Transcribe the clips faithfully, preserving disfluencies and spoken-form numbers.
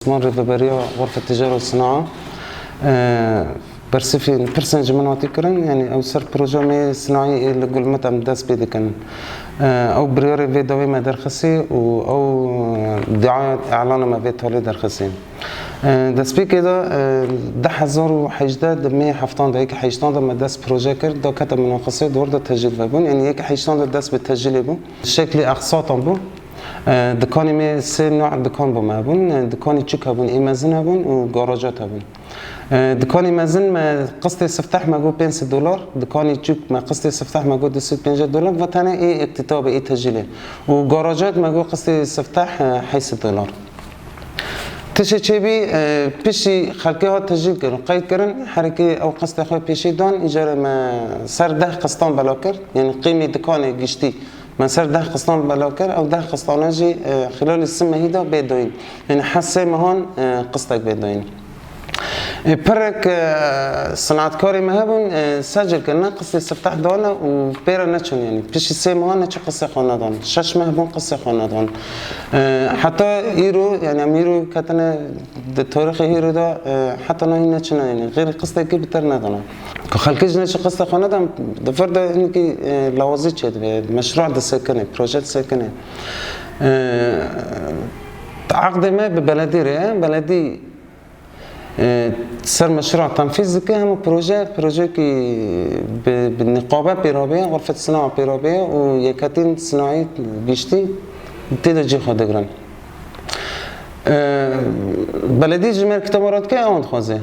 Osman, rêveberiya Xurfa Ticara û Sina'a, e, bersivî pirsên ji min hatî kirin, yanî ew ser projeya me sinaî ê li Gulmit em dest pê dikin. E, ew biryarê vê dawî me derxistî û ew, e, diaya îlana me vê talê derxistî. E, destpêkê de, e, du hezar û hejdeh di mehê heftan de, yekê heştan de me dest proje kir, da kete munaqeseyê, di wir de tecîl vebûn. Yanî yekê heştan de dest bi tecîlê bû. Şeklê eqsatan bû. E, dikanê me sê nû dikan bo me bûn. E, dikanê çûk hebûn, ê mezin hebûn û garaja hebûn. E, dikanê mezin me qistê sifteh me got pênc sed dolar, dikanê çûk me qistê sifteh me got du sed pêncî dolar, ve tenê ê îktîta be, ê tecîlê. Û garaja me got qistê sifteh, e, heyş sed dolar. Tiştê çêbî, e, piştî xelkê hat tecîl kirin, qeyd kirin, herekê ew qistê xwe pêşî dan, îcarê me ser deh qistan bela kir, yanî qîmê dikanê giştî me ser deh qistan bela kir, ew deh qistane jî, e, xîlalî sê mehî de bê dayîn. Yanî her sê mehan, e, qistek bê dayîn. E, pirek, e, sinatkarê me hebûn, e, secil kirine, qistê sifteh dane û pê re neçûn, yanî piştî sê mehan neçû qistê xwe nedan. Şeş meh bûn qistê xwe nedan. E, heta îro, yanî em îro ketine di tarîxê hîro de, e, heta nahî neçûne, yanî xêrî qistekî bi ter nedane. Ku xelkê jî neçû qistê xwe nedan, di vir de hinekî, e, lawazî çêdibe, meşrû disekine, proje disekine. E, aqdê me bi beledî re ye, beledî, e, ser meşrû tenfîz dike, hema proje, projeyekî bi, bi niqabe pêrabe ye, Xurfet Sina pêrabe ye û yeketîn sinaî giştî tê de cî xwe digirin. E, beledî ji me re kitaba rat dike, ewan dixwaze.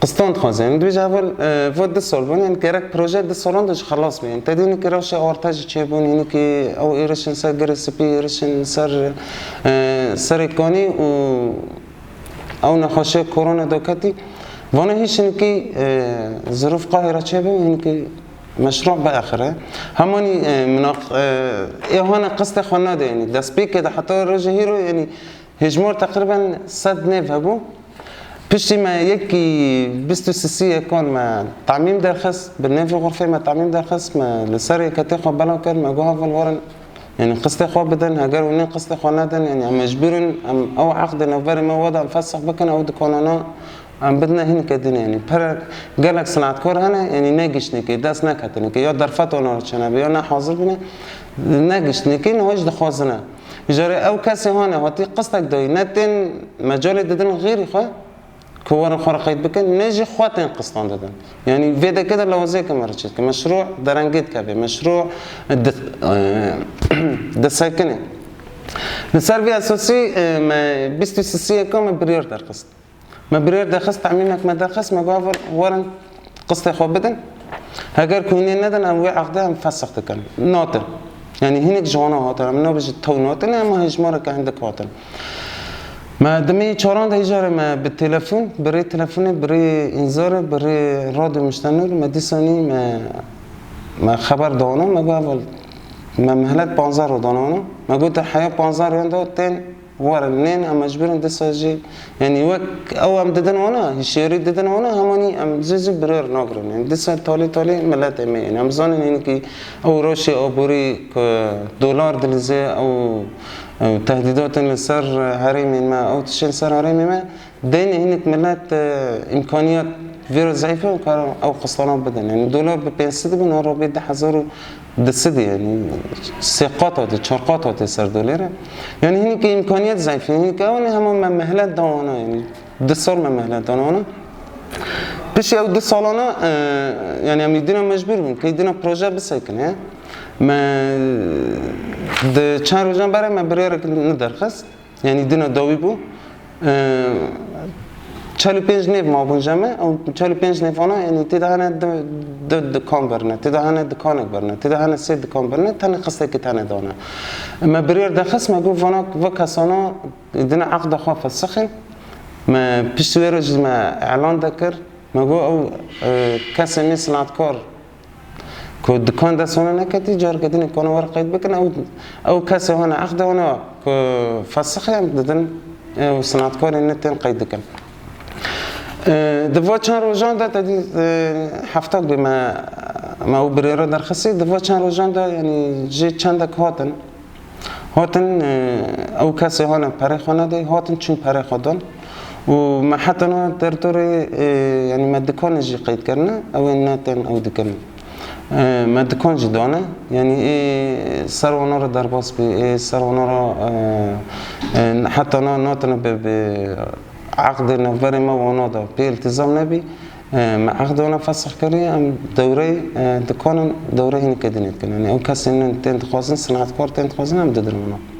Qistan dixwaze. Yanî dibêje heval, e, va du sal bûn, yanî gerek proje du salan de jî xelas be. Yanî te dî hinekî rewşa orta jî çêbûn, hinekî ew êrişên ser Girê Spî, êrişên ser, e, Serê Kanî û ew nexweşiya korona da ketî. Vana hîş hinekî, e, zirûf Qahira çêbû, hinekî meşrû biaxire. Hemanî, e, minaq-, e, ê hane qistê xwe nade, yanî destpêkê de heta roja hîro, yanî hêjmar teqrîben sed nêv hebû. Piştî me yekî bîst û sisî yekan me tamîm derxist, bi nêvê xurfê me tamîm derxist, me li ser yeketê xwe bela kir, me got, heval werin, yanî qistê xwe bidin, heger hûn ê qistê xwe nedin, yanî em mecbûr in, em ew eqdê navberê me wada em fesix bikin, ew dikanana em bidine hinekê din, yanî pir gelek sinatkar hene, yanî ne giştînekê, dest neketinekê, ya derfet wana re çênebe, ya ne hazir bûne, ne giştînekê, niha jî dixwazine. Îcarê ew kesê hane hatî qistek dayî, ne tên mecalê didin xêrî xwe, ku werin xwe re qeyd bikin, ne jî xwe tên qistan didin. Yanî vê dekê de lawaziyeke me re çêdike. Meşrû derengê dikeve, meşrû di-, e, disekine. Li ser vî esasî, e, me bîst û sisî yeka me biryar derxist. Me biryar derxist, temîmek me derxist, me got, heval werin qistê xwe bidin. Heger ku hûn ê nedin, em wê eqdê em fesix dikin. Natin. Yanî hinek ji wana hatin. Em nabêjin tew natin, ema hejmareke hindik hatin. Me di mehê çaran de îcarê me bi telefon, bi rê telefonê, bi rê înzarê, bi rê radyo Miştenûr, me dîsanî me, me xeber da wana, me got, heval, me mihlet panzdeh roj dana wana. Me got, heya panzdeh rojan de tên werin, nên, em mecbûr in dîsa jî, yanî wek ew em didin wana, hişyarî didin wana, hemanî em zû zû biryar nagirin. Yanî dîsa talî talî miletê me, yanî em zanin hinekî ew rewşê aborî ku dolar dilîze, ew, ew tehdîdatên li ser herêmên me, ew tiştên ser herêmê me, dêne hinek milet, e, îmkaniyat vê re zeîf e, û kar ew qistana bidin. Yanî dolar bi pênc sed bû, niha rabê du hezar û du sed, yanî sê qat hate, çar qat hate ser dolarê. Yanî hinekî îmkaniyet zeîf e. Hinekî ew ne hema me mihlet da wana, yanî du sal me mihlet da wana. Piştî ew du salana, e, yanî em dîna mecbûr bûn, key dîna proje bisekine. Me di çend rojan berê me biryarek nederxist. Yanî dîna dawî bû. E, çel û pênc nêv mabûn je me. Ew çel û pênc nêvana, yanî tê de hene du, du dikan birine, tê de hene dikanek birine, tê de hene sê dikan birine, tenê qistekî tenê dane. Me biryar derxist, me got, vana, va kesana dîna eqda xwe fesixin. Me piştî wê re jî me îlan dekir. Me got, ew, e, kesê me sinatkar ku dikan dest wana neketî, careke din ê kana were qeyd bikin, ew, ew kesê hane eqdê wana ku fesixê em didin, ew sinatkarên ne tên qeyd dikin. E, di va çend rojan de te dî, e, heftak bê me, me ew biryara derxistî, di va çend rojan de, yanî jê çendek hatin, Hatin, e, ew kesê hane perê xwe nedayî, hatin çûn perê xwe dan. Û me heta niha teritoriyê, e, yanî me dikanê jî qeyd kirine, ew ê ne tên ew dikirin. E, me dikan jî dane, yanî ê ser wana re derbas bî, ê ser wana re, e, e, heta niha natine bi, bi eqdê navberê me wana de pê îltizam nebî. E, me eqdê wana fesix kiriye, em dewreyê, e, dikanin dewreyê hinekê dinê dikin. Yanî ew kesên tên dixwazin, sinetkar tên dixwazin, em didirin wana.